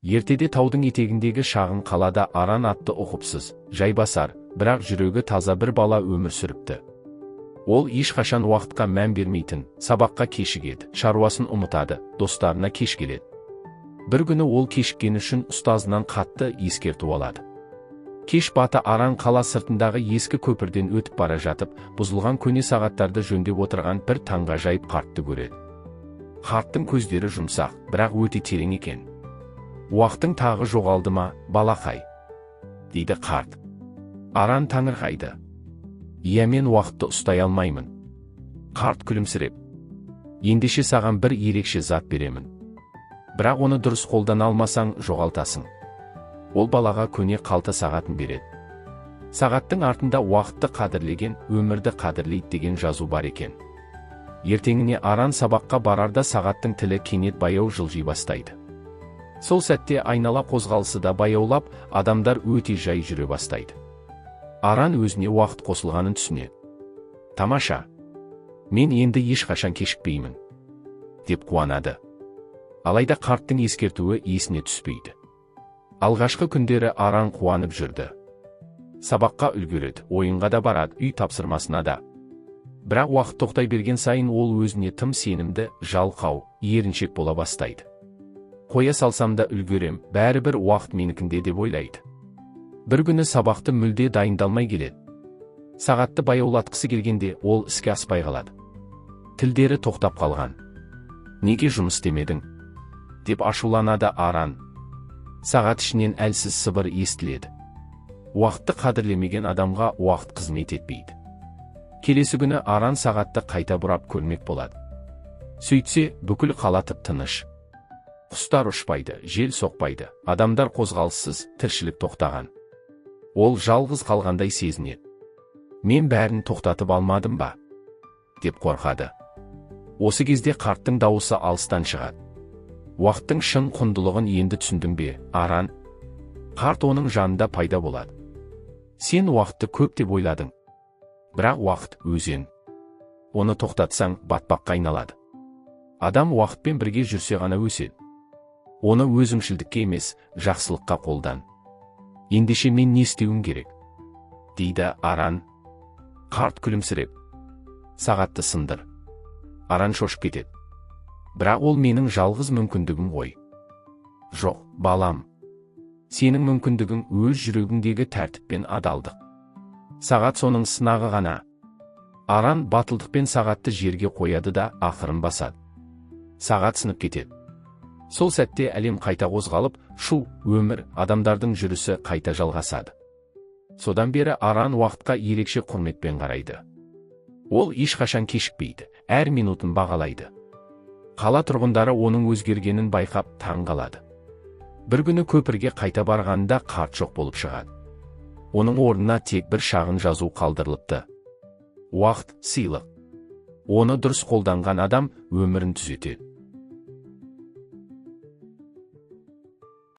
Ертеде таудың етегіндегі шағын қалада Аран атты ұқыпсыз, жайбасар, бірақ жүрегі таза бір бала өмір сүріпті. Ол ешқашан уақытқа мән бермейтін, сабаққа кешігеді, шаруасын ұмытады, достарына кеш келеді. Бір күні ол кешіккені үшін ұстазынан қатты ескерту алады. Кеш бата Аран қала сыртындағы ескі көпірден өтіп бара жатып, бұзылған көне сағаттарды жөндеп отырған бір таңғажайып қартты көреді. Қарттың көздері жұмсақ, бірақ өте терең екен. «Уақытың тағы жоғалды ма, балақай?» – дейді қарт. Аран таңырқайды. «Иә, мен уақытты ұстай алмаймын». Қарт күлімсіреп: «Ендеше саған бір ерекше зат беремін. Бірақ оны дұрыс қолдана алмасаң, жоғалтасың». Ол балаға көне қалта сағатын береді. Сағаттың артында «Уақытты қадірлеген, өмірді қадірлейді» деген жазу бар екен. Ертеңіне Аран сабаққа барарда сағаттың тілі кенет баяу жылжи бастайды. Сол сәтте айнала қозғалысы да баяулап, адамдар өте жай жүре бастайды. Аран өзіне уақыт қосылғанын түсінеді. «Тамаша! Мен енді ешқашан кешікпеймін», – деп қуанады. Алайда қарттың ескертуі есіне түспейді. Алғашқы күндері Аран қуанып жүрді. Сабаққа үлгереді, ойынға да барады, үй тапсырмасына да. Бірақ уақыт тоқтай берген сайын ол өзіне тым сенімді, жалқау, еріншек бола бастайды. «Қоя салсам да үлгерем, бәрібір уақыт менікінде», – деп ойлайды. Бір күні сабақты мүлде дайындалмай келеді. Сағатты баяулатқысы келгенде, ол іске аспай қалады. Тілдері тоқтап қалған. «Неге жұмыс істемедің?» – деп ашуланады Аран. Сағат ішінен әлсіз сыбыр естіледі: «Уақытты қадірлемеген адамға уақыт қызмет етпейді». Келесі күні Аран сағатты қайта бұрап көрмек болады. Сөйтсе, бүкіл қала тып-тыныш. Құстар ұшпайды, жел соқпайды, адамдар қозғалыссыз, тіршілік тоқтаған. Ол жалғыз қалғандай сезінеді. «Мен бәрін тоқтатып алмадым ба?» – деп қорқады. Осы кезде қарттың дауысы алыстан шығады: «Уақыттың шын құндылығын енді түсіндің бе, Аран?» Қарт оның жанында пайда болады. «Сен уақытты көп деп ойладың. Бірақ уақыт – өзен. Оны тоқтатсаң, батпаққа айналады. Адам уақытпен бірге жүрсе ғана өседі. Оны өзімшілдікке емес, жақсылыққа қолдан». «Ендеше мен не істеуім керек?» – дейді Аран. Қарт күлімсіреп: «Сағатты сындыр». Аран шошып кетеді: «Бірақ ол менің жалғыз мүмкіндігім ғой». «Жоқ, балам. Сенің мүмкіндігің – өз жүрегіңдегі тәртіп пен адалдық. Сағат соның сынағы ғана». Аран батылдықпен сағатты жерге қояды да ақырын басады. Сағат сынып кетеді. Сол сәтте әлем қайта қозғалып, шу, өмір, адамдардың жүрісі қайта жалғасады. Содан бері Аран уақытқа ерекше құрметпен қарайды. Ол ешқашан кешікпейді, әр минутын бағалайды. Қала тұрғындары оның өзгергенін байқап, таң қалады. Бір күні көпірге қайта барғанында қарт жоқ болып шығады. Оның орнына тек бір шағын жазу қалдырылыпты: «Уақыт – сыйлық. Оны дұрыс қолданған адам өмірін түзетеді».